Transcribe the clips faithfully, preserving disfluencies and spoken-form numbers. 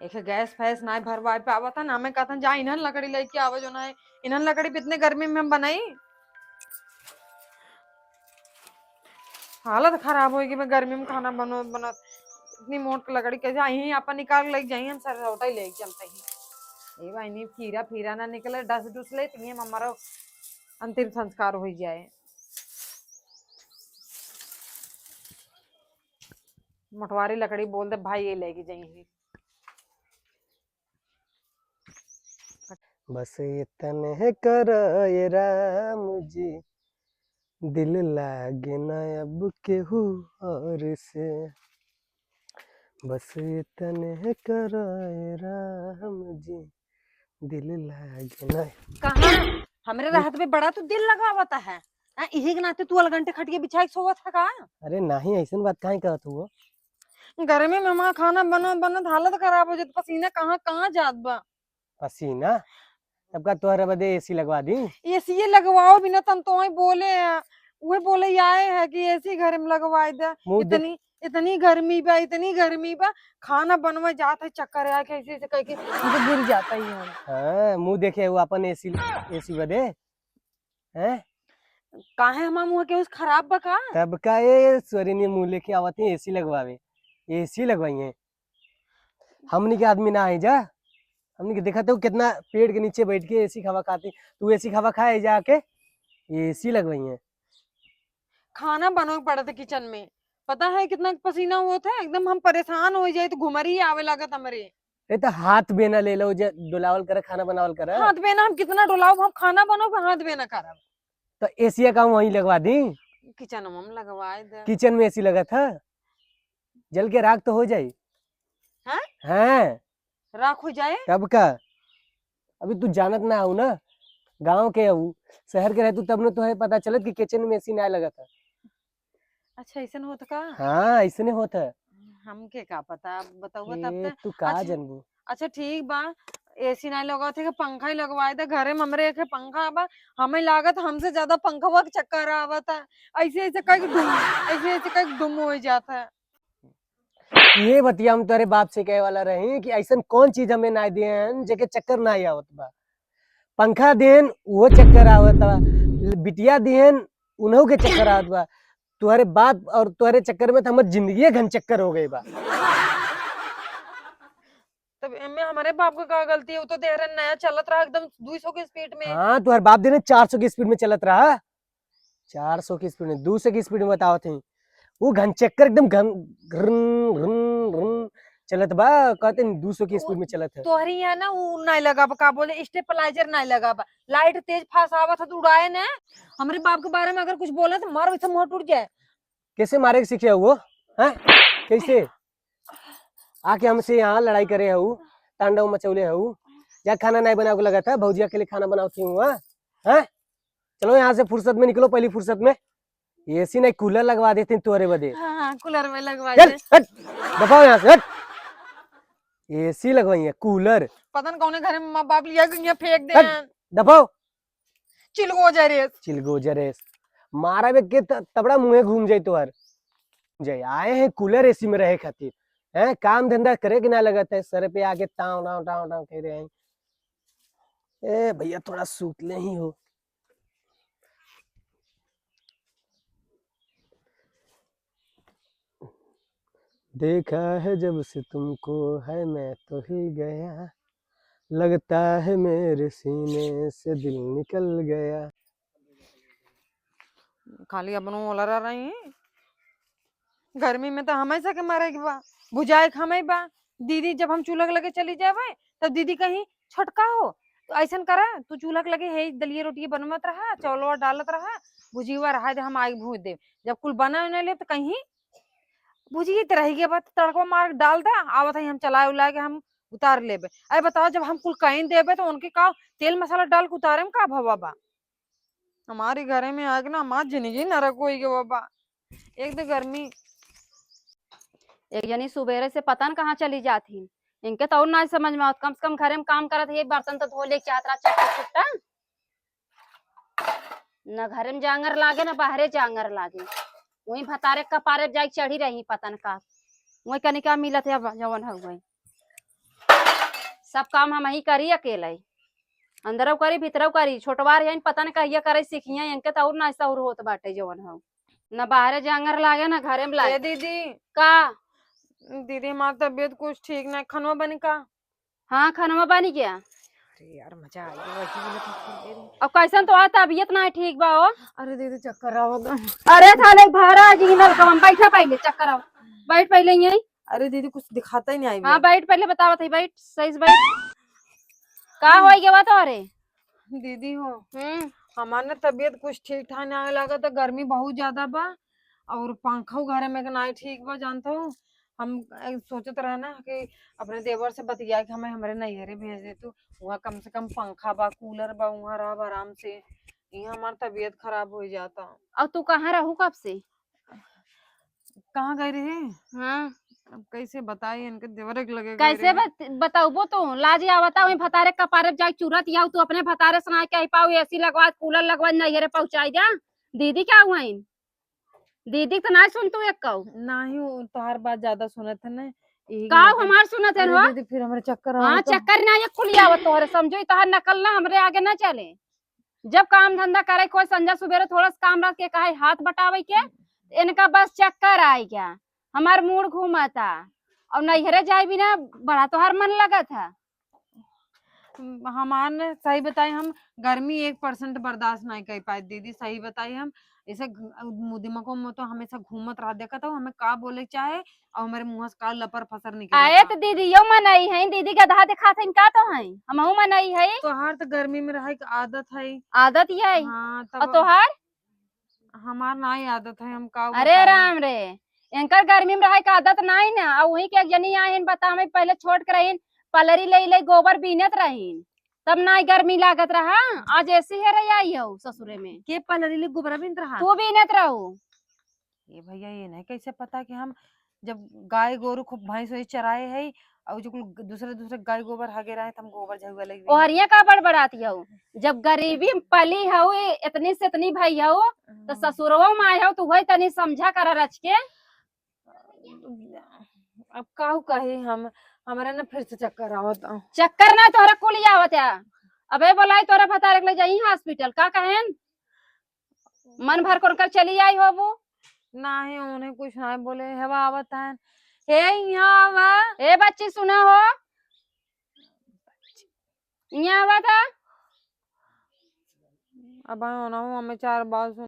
एक गैस फैस नाहीं भरवाए पावत है ना, मैं कहत है जा इन्हन लकड़ी लेके आवे जो ना है, इन्हन लकड़ी पे इतने गर्मी में हम बनाई। हालत खराब होई कि मैं गर्मी में खाना बनो बनत, इतनी मोट लकड़ी कैसे आई अपन निकाल लेके जाई, हम सरसौटा ही लेके चलते ही। ए भाई, नहीं खीरा फीरा ना निकले, डस डुस ले, तो ये हमारा अंतिम संस्कार हो जाए। मोटवारी लकड़ी बोल दे भाई, ये लेके जाई। बस इतने करो ये राम जी, दिल लागे ना अब केहू और से। बस इतने करो ये राम जी, दिल लागे ना। कहाँ? हमरे रहत में बड़ा तू दिल लगावत है। आ, इही के नाते तू अलगंटे खटिया बिछा के सोवत है का? अरे नाही, ऐसन बात काहे कहत हुआ? गर्मी में हमार खाना बनो बनत हालत खराब हो जात, पसीना कहाँ कहाँ जात बा। पसीना? तब का तोहरे बदे एसी लगवा दी? एसी ये लगवाओ बिना तन तो वही बोले हैं, वही बोले ये आए हैं कि एसी घर में लगवाए दे। मुंह दे- इतनी, इतनी गर्मी बा, इतनी गर्मी बा, खाना बनवा जात है, चक्कर आके ऐसे ऐसे करके हमको गिर जाता ही है। हाँ, मुंह देखे वो अपन एसी, एसी बदे, हैं? काहे हमार मुंह के उस खराब बा का? तब का ये सोरेनी मुंह लेके आवत है एसी लगवावे, एसी लगवाई है। हमनी के आदमी ना है जा, हमनी के देखत हो कितना पेड़ के नीचे बैठ के एसी खावा खाती, तू एसी खावा खाए जाके, एसी लगवाई है। खाना बनवे के पड़त है किचन में, पता है कितना पसीना होत है, एकदम हम परेशान हो जाए तो घुमरी आवे लागत हमरे। ए, तो हाथ बेना ले लो, जे डोलावल करे, खाना बनावल करे। हाथ बेना हम कितना डोलाओ, हम खाना बनाओ, हाथ बेना करब। तो एसिया का वहीं लगवा दी। किचन में हम लगवाए दे। किचन में एसी लगत है, जल के राख तो हो जाई। हैं? हैं? राख हो जाए? तब का? अभी तू जानत ना हऊ ना, गांव के हऊ, शहर के रहतू तब न तोहे पता चलत कि किचन में एसी ना लगत है। अच्छा, ऐसन होत का? हाँ, ऐसने होत है। हमके का पता, अब बतउआ तब ए, त। तू का अच्छा, जनबू? अच्छा, ठीक बा, एसी ना लगवात है, पंखा ही लगवाए दे। घरे में हमरे एक पंखा बा, हमें लागत हमसे ज्यादा पंखवा के चक्कर आवत है। ऐसे ऐसे कई डुम, ऐसे ऐसे कई डुम हो जात है। ये बतिया हम तोरे बाप से कहे वाला रही कि ऐसन कौन चीज हमें ना देन जेके चक्कर ना आवत बा। पंखा देन, वो चक्कर आवत बा। बिटिया देन, उन्हों के चक्कर आवत बा। तुहरे बाप और तुहरे चक्कर में तो हमर जिंदगी घन चक्कर हो गई बा। तब एमे हमरे बाप का का गलती है? वो तो देहरन नया चलत रहा एकदम दुई सौ के स्पीड में। हाँ, तुहरे बाप देने चार सौ की स्पीड में चलत रहा। चार सौ की स्पीड में, दो सौ की स्पीड में बतावत है। वो घन चक्कर एकदम घन, घ्रन, घ्रन, घ्रन चलत बा, कहते हैं दो सौ की स्पीड में चलत है। तोहरी यहाँ ना वो नहीं लगा बा, का बोले, स्टेबलाइजर नहीं लगा बा, लाइट तेज फास आवत है तो उड़ाए ना। हमरे बाप के बारे में अगर कुछ बोले तो मार वैसे मुंह टूट जाए। कैसे मारे के सीखे हो, हैं? कैसे? आके हमसे यहाँ लड़ाई करे हऊ, तांडव मचौले हऊ। जा खाना नहीं बनावे के लगत है, भौजिया के लिए खाना बनावती हूँ, हाँ? हैं? चलो यहाँ से फुर्सत में निकलो, पहली फुर्सत में। एसी नहीं, कूलर लगवा देते हैं तोरे बदे। हाँ, हाँ, कूलर में लगवा चल, दे। हट, दफाओ यहाँ से, हट। एसी लगवाई है, कूलर। पता न कौने घरे में माँ बाप लिया के यहाँ फेंक दे हट, हैं। दफाओ। चिलगोजा रेस। चिलगोजा रेस। मारा बे के त-, तबड़ा मुँहे घूम जाई तोहर। जाई, आए हैं कूलर एसी में रहे खातिर। हैं, काम धंधा करे के ना लगत है, सर पे आके टाँव, टाँव, टाँव, टाँव कह रहे हैं। ए भैया, थोड़ा सूत ले ही हो। देखा है जब से तुमको है मैं तो हिल गया, लगता है मेरे सीने से दिल निकल गया। खाली अपनो ओलरा रही। गर्मी में तो हमेशा के मारे के बा, बुझाए के हमें बा। दीदी जब हम चूल्हा के लगे चली जावे, तब दीदी कहीं, "छोटका हो, तो ऐसन करा, तू चूल्हा के लगे है दलिया रोटी बनवत रहा, चावलवा डालत रहा, भुजिया रहा दे, हम आगे भूज दे।" जब कुल बना उना ले तो कहीं, "भुजिया तो रह गया बा, तड़कवा मार के डाल दा, आवत है हम चलाए उलाए के हम उतार लेबे।" अरे बताओ, जब हम कुल कहीं देबे तो उनके का तेल मसाला डाल के उतारे में का भवा बा? हमारी घरे में आके ना हमार जिंदगी नरक होई गे बाबा। एक तो गर्मी। एक जनी सुबेरे से पता न कहाँ चली जात ही। इनके तो और ना समझ में आवत, कम से कम घरे में काम करत ही, एक बर्तन तो धो ले चाहत रहा, चट्टा चुट्टा। न घरे में जांगर लागे, न बाहरे जांगर लागे। वहीं भतारे कपारे जाई चढ़ी रही पता न का। वहीं कनिका मिलत है अब जवन हो गई। सब काम हमहीं करी अकेले। अंदरउ करी, भीतरउ करी। छोटवार हइन, पता न कहिया करे सीखिया, इनके त अउर ना सहूर होत बाटे जवन हउ। न बाहरे जांगर लागे, न घरे में लागे। ए दीदी। का? दीदी, हमार तबीयत कुछ ठीक ना, खनवा बनी का? हाँ, खनवा बनी गया। अरे यार, मजा आ गया, वही बोले तो सुन ले रही। अब कैसन तोहार तबीयत ना ठीक बा हो? अरे दीदी, चक्कर आवत बा। अरे साले, बाहर आ जी नलकवा में, बैठा पहिले, चक्कर आवा। बैठ पहिले यहीं। अरे दीदी, कुछ दिखाता ही नहीं आई हाँ, बे। बैठ पहिले, बतावत है, बैठ, सही से बैठ। का होई गवा तोहरे? दीदी हो, हम्म। हमार ना तबीयत कुछ ठीक ठाक ना आवे लागत, गर्मी बहुत ज्यादा बा और पंखा घरे में के ना ठीक बा, जानत हो। हम, ए, सोचत रहे ना कि अपने देवर से बतिया के हमें हमरे नैहरे भेज दे तू, वहाँ कम से कम पंखा बा, कूलर बा, वहाँ रहब आराम से। यहाँ हमार तबीयत खराब हो जाता। और तू कहाँ रहू कब से? कहाँ गए रहे? हाँ। अब कैसे बताई, इनके देवर के लगे गए कैसे रहे। बत-, बताउबो तू? लाज आवता, वहीं भतारे कपारे जाए चुरत आऊ, तू अपने भतारे से ना कह पाऊ, एसी लगवा, कूलर लगवा, नैहरे पहुँचाई जा। दीदी क्या हुआ इन? दीदी तो ना सुन तू एक कहू। नाही, वो तोहार बात ज्यादा सुनत है ना, यही का लेके हमार सुनत है अरे हो? दीदी, फिर हमरे चक्कर हाँ, आवत है। चक्कर ना ये कुल आवत तोहरे, समझो, ये तोहार नकल ना हमरे आगे ना चले। जब काम धंधा करे कोई संझा सुबेरे थोड़ा सा काम रख के कहे हाथ बटावे के, इनका बस चक्कर आए क्या, हमार मूड घूमता। और नैहरे जाए भी ना, बड़ा तोहार मन लगत है। हमार न सही बताई, हम गर्मी एक percent बर्दाश्त नहीं कर पाए दीदी, सही बताई। हम ऐसे घ-, दिमागों में तो हमेशा घूमत रहा, देखत हो हमें का बोले के चाहे और हमारे मुंह से का लपर फसर निकलत आए बा। तो दीदी यो मनई है, दीदी गधा दिखात है का तो है, हमहू मनई है। तोहार तो गर्मी में रहे के आदत है। आदत ही है। हाँ, और तब तोहार? हमार नाई आदत है, हम का अरे बताई। राम रे, इनकर गर्मी में रहे के आदत नाई ना। और वहीं के एक जनी आए हैं, बता, हमें पहले छोट के रहीन, पलरी ले ले गोबर बीनत रहीन, तब नाई गर्मी लागत रहा। आज एसी है रे आई हो ससुरे में। के पलरी ले गोबर बीनत रहा? तू बीनत रहू। ये भैया, ये नहीं कैसे पता कि हम जब गाय गोरू खूब भैंस वैस चराए है और जो कुल दूसरे दूसरे गाय गोबर हगे रहे, तो हम गोबर झुआ लग गए। ओहरिया का बड़बड़ाती हो, जब गरीबी में पली हो, इतनी से इतनी भई हो, तो हाँ। ससुरवा में आए हो, तो वही तनी समझा करा रच के। अब काहू कही हम, हमरा ना फिर से चक्कर आवत आ। चक्कर ना तोहरा कुल आवत आ। अबे बोलाई तोहरा भतारे के ले जाई hospital, का कहेन? मन भर कर चली आई होबू? नाही, उन्हें कुछ नाही बोले, हवा आवत है। हे, यहाँ आवा। ए बच्ची, सुना हो, यहाँ आवा था। अब आयो ना, हमें चार बात सुन।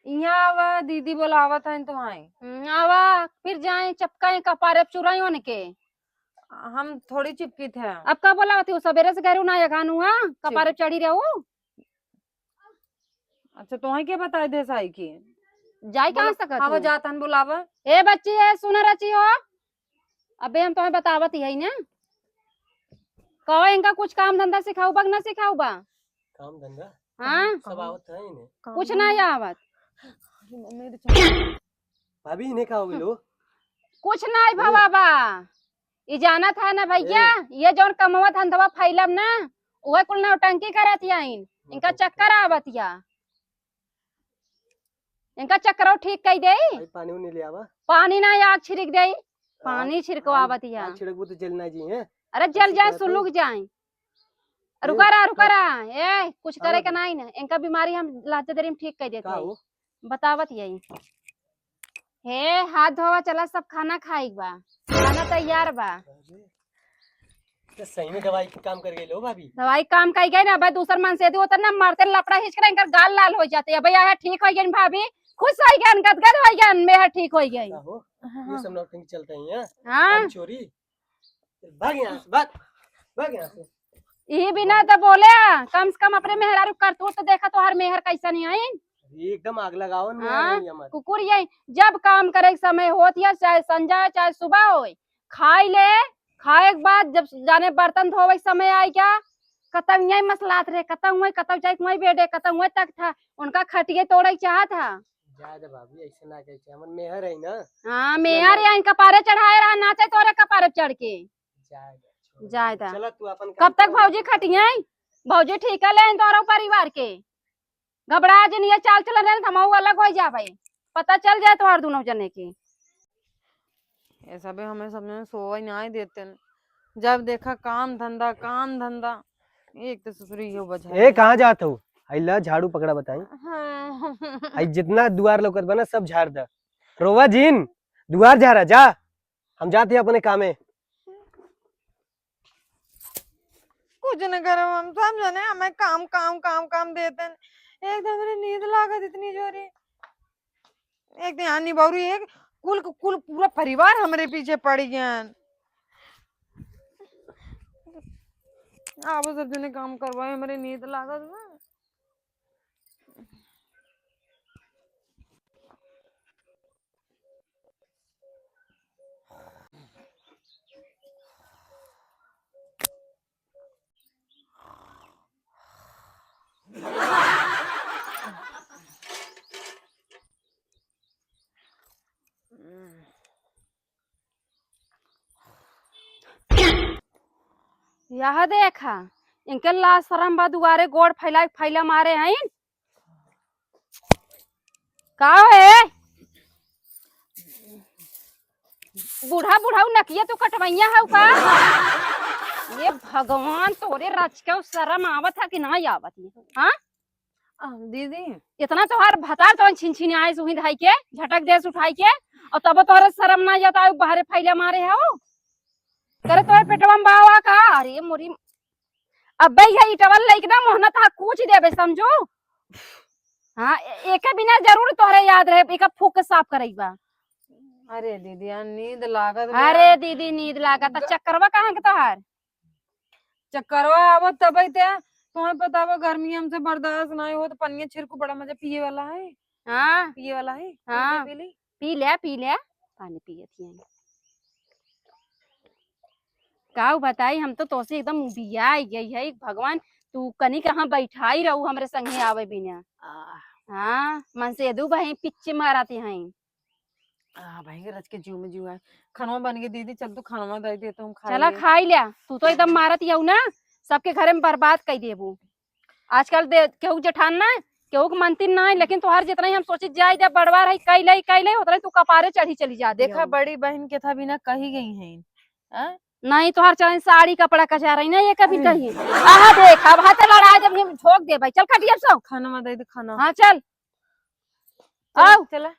यहाँ आवा, दीदी बोलावत है तुम्हारी। हम्म, आवा, फिर जाए चपकाए कपारे चुराई उनके। हम थोड़ी चिपकी थे। अब का बोलावत हो? सबेरे से घरू ना अगानू, हाँ? कपारे चढ़ी रहू। अच्छा, तोहे के बताए दे साई की? जाई कहाँ बोला, सकत हाँ, वो हूँ? जातन बुलावा। ए बच्ची, ए सुन रची हो, अबे हम तोहे बतावत ही है ना, कहो इनका कुछ काम धंधा सिखाऊ बा कि ना सिखाऊ बा? काम धंधा? हाँ। सब आवत है इन्हें। कुछ नहीं आवत। अरे मम्मी, तो चल। भाभी, इन्हें का हो गइल हो? कुछ नहीं ए। भवा बा। ई जानत है ना भैया, ए। ये जौन कमवा धंधवा फैलब ना, उहे कुल नौटंकी करत याइन। इनका नौटंकी चक्कर करत। आवत या। इनका चक्करो ठीक कई दे। भाई, पानी उनी ले आवा। पानी ना, आग छिड़क दे। पानी आग, छिड़कवावत आग, या। आग छिड़कबू तो जल ना जी, हैं? अरे जल ऐसे जाए, करत सुलुक है। जाए। ए, रुका रहा, रुका का-, रहा। ए, कुछ करे आवा के दे। नहीं ना। इनका बीमारी हम लाते देरी में ठीक कर देते का हैं। हो? बतावत यही। हे, हाथ धोवा, चला, सब खाना खाई बा, खाना तैयार बा। अरे, तो सही में दवाई के काम कर गई लो भाभी। दवाई काम कर गई ना, भाई, दूसर मन से दे, उतना मारते लपड़ा हिच कर इनकर गाल लाल हो जाते। अब यह ठीक हो गई भाभी, खुश हो गई, गदगद हो गई, मेहर ठीक हो गई। का हो? हाँ। ये सब नौटंकी चलता ही है। हाँ। काम चोरी। भाग यहाँ से, भाग, भाग यहाँ से। यही बिना तो बोले, कम से कम अपने मेहरारू करतूत तो देखा, तोहर मेहर कैसा नहीं आई। अरे एकदम आग लगाओ, नहीं आ हाँ, रही हमारी। कुकुर यही, जब काम करे के समय होत या, चाहे संझा, चाहे सुबह होए, खाई ले, खाए के बाद जब जाने बर्तन धोवे के समय आई क्या, कतौ यही मसलात रहे, कतौ वही, कतौ जाए वही बेडे, कतौ वही तक था, उनका खटिए तोड़े के चाहत था। जा दे भाभी, ऐसे ना कहे, हमर मेहर है ना। हाँ, मेहर ना। या इनका पारे चढ़ाए रहा, नाचे तोरे कपारे चढ़ के। जाए दे, छोड़ जाए दे। दा। चला तू अपन काम कब तक कर। भौजी खटियाई? भौजी ठीक है, लेन तोरो परिवार के। घबरा जिन, ये चाल चलन रहे, हम अलग हो जाबे। पता चल जाए तोहर दोनों जने के। ये सबे हमें सब जने सोवे नहीं देते। जब देखा काम धंधा, काम धंधा। एक तो ससुरी यो बजा ए, कहाँ जात हो? आई ला झाड़ू पकड़ा बताई। हाँ। आई जितना दुआर लौकत बा ना, सब झाड़ द। रोवा जिन, दुआर झाड़ा जा। हम जाते हैं अपने कामे। कुछ न करब हम, सब जने हमें काम, काम, काम, काम देते हैं। एक तो हमरे नींद लागत इतनी जोरी। एक दिन आनी बावरी, एक कुल, कुल पूरा परिवार हमरे पीछे पड़ गयन। अब सब जने काम करवाए, हमरे नींद लागत बा। यह देखा, इनके लाज शरम बा, दुआरे गोड़ फैला फैला मारे हैं। का हो ए? बूढ़ा बूढ़ा उ नकिया तू कटवैया है का? ये भगवान, तोरे रच के शरम आवत है कि ना आवत है? हाँ? आ, दीदी। इतना तोहार भतार तो छिन छिन आए सुही धाई के, झटक देस उठाई के, और तब तोहरे शरम ना जाता, बाहरे फैला मारे है वो। करे तोहरे पेटवा में बावा का? अरे मोरी, अब्बे ये इटवल लइके ना मोहना तहा कूच देबे, समझू? हाँ, ए-, एके बिना जरूर तोहरे याद रहे, एका फूक के साफ करई बा। अरे दीदी, यार नींद लागत बा। अरे दीदी, नींद लागत, ग- चक्करवा कहाँ के तोहार? चक्करवा आवत तबे ते, तुम्हें पता बा गर्मी हमसे बर्दाश्त नहीं होत, पनिया छिड़कू बड़ा मजा पिए वाला है। हाँ। पिए वाला है, हाँ। पी ले, पी ले। पी ले, पी ले, पानी पिए थी। काऊ बताई, हम तो तोसे एकदम उबिया आई गई है। भगवान, तू कनी कहाँ बैठाई रहू हमरे संगे आवे बिना। आह। हाँ, मन से दू बही पिच्चे मारती हैं। आ, भाई, रच के जीव में जीव आए। खानवा बन गए दीदी, चल तू खानवा दे दे, तो हम खा चला लिए। खाई लिया, तू तो एकदम मारत ही हऊ ना, सबके घरे में बर्बाद कर देबू। आजकल दे, केहू के जेठान ना, केहू के मंतिन ना है, लेकिन तोहार जितना ही हम सोचित जाई दे, बड़वार है, कई लई, कई लई, उतना ही तू कपारे चढ़ी चली जा। देखा, यौ। बड़ी बहन के था बिना कही गई हैं, हाँ? नहीं, तोहार चलन साड़ी कपड़ा कचा रही ना, ये कभी अरे। कही। आहा, देख, अब हाथे लड़ा, जब हम झोंक दे भाई, चल खटिया सो। खाना मत दे दे, खाना। हाँ, चल। चला, आओ। चला।